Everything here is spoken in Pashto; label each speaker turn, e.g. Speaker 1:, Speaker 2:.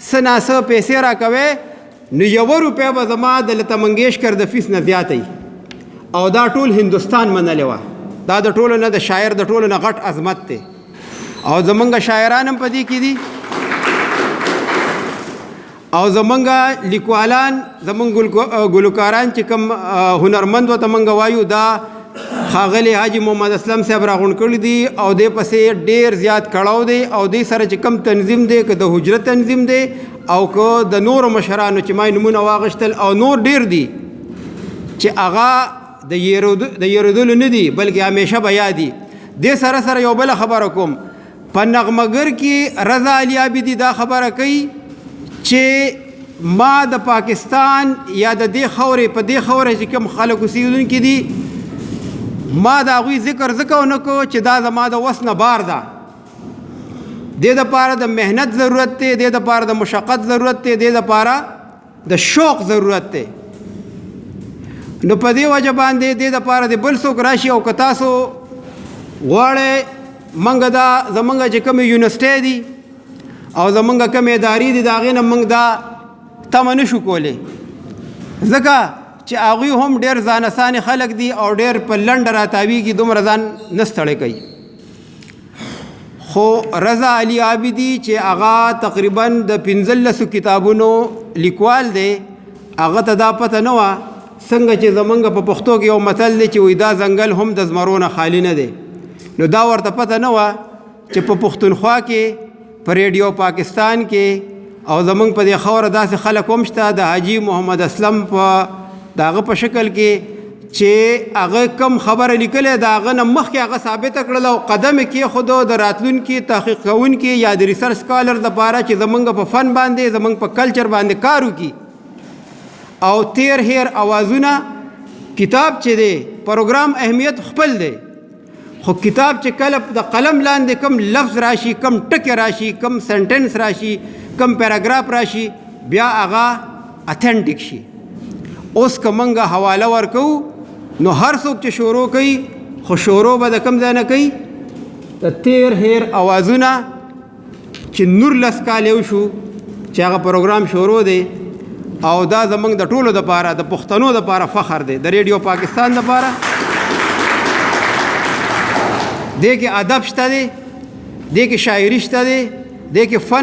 Speaker 1: څه نا څه پیسې راکوي، نو یوه روپۍ به زما د لتا منګیشکر د فیس نه زیاته وي. او دا ټول هندوستان منلې وه. دا د ټولو نه د شاعر د ټولو نه غټ عظمت دی، او زمونږ شاعران هم په دې کې دي، او زمونږ لیکوالان، زمونږ ګلوکاران چې کوم هنرمند ورته مونږ وایو، دا ښاغلی حاجي محمد اسلم صاحب راغونډ کړي دي، او دې پسې ډېر زیات کړاو دی. او دې سره چې کوم تنظیم دی، که د حجره تنظیم دی او که د نورو مشرانو چې ما یې نومونه واغښتل او نور ډېر دي، چې هغه د یېرېدلو نه دي، بلکې همیشه به یادي. دې سره سره یو بله خبره کوم، په نغمګر کې رضا علي عابدي دا خبره کوي چې ما د پاکستان یا د دې خاورې په دې خاوره چې کوم خلک اوسېدونکي دي، ما د هغوی ذکر ځکه ونه کړو چې دا زما د وس نه بار ده. دې دپاره د محنت ضرورت دی، دې دپاره د مشقت ضرورت دی، دې دپاره د شوق ضرورت دی. نو په دې وجه باندې دې دپاره د بل څوک راشي. او که تاسو غواړئ موږ دا زمونږ چې کومې یونیورسټۍ دي او زمونږ کومې ادارې دي، د هغې نه موږ دا تمه نه شو کولی، ځکه چې هغوی هم ډېر ځان اسانې خلک دي او ډېر په لنډه راتاویږي، دومره ځان نه ستړی کوي. خو رضا علي عابدي چې هغه تقریبا د 15 کتابونو لیکوال دی، هغه ته دا پته نه وه. څنګه چې زمونږ په پښتو کې یو متل دی چې وایي دا ځنګل هم د زمرو نه خالي نه دی، نو دا ورته پته نه وه چې په پښتونخوا کې، په ریډیو پاکستان کې او زمونږ په دې خاوره داسې خلک هم شته د حاجي محمد اسلم په د هغه په شکل کې چې هغه کم خبره لیکلې د هغه نه مخکې هغه ثابته کړله او قدم یې کېښودو د راتلونکي تحقیق کوونکي یا د ریسرچ سکالر دپاره چې زمونږ په فن باندې، زمونږ په کلچر باندې کار وکړي. او تیر هیر اوازونه کتاب چې دی، پروګرام اهمیت خپل دی، خو کتاب چې کله د قلم لاندې کم لفظ راشي، کم ټکی راشي، کم سنټنس راشي، کم پیراګراف راشي، بیا هغه اتھنټیک شي. اوس که مونږ حواله ورکوو نو هر څوک چې شروع کوي، خو شروع به د کوم ځای نه کوي؟ د تیر هیر اوازونه چې نور لس کاله وشو چې هغه پروګرام شروع دی. او دا زمونږ د ټولو دپاره، د پښتنو دپاره فخر دی، د ریډیو پاکستان دپاره. دې کې ادب شته دی، دې کې شاعري شته دی، دې کې فن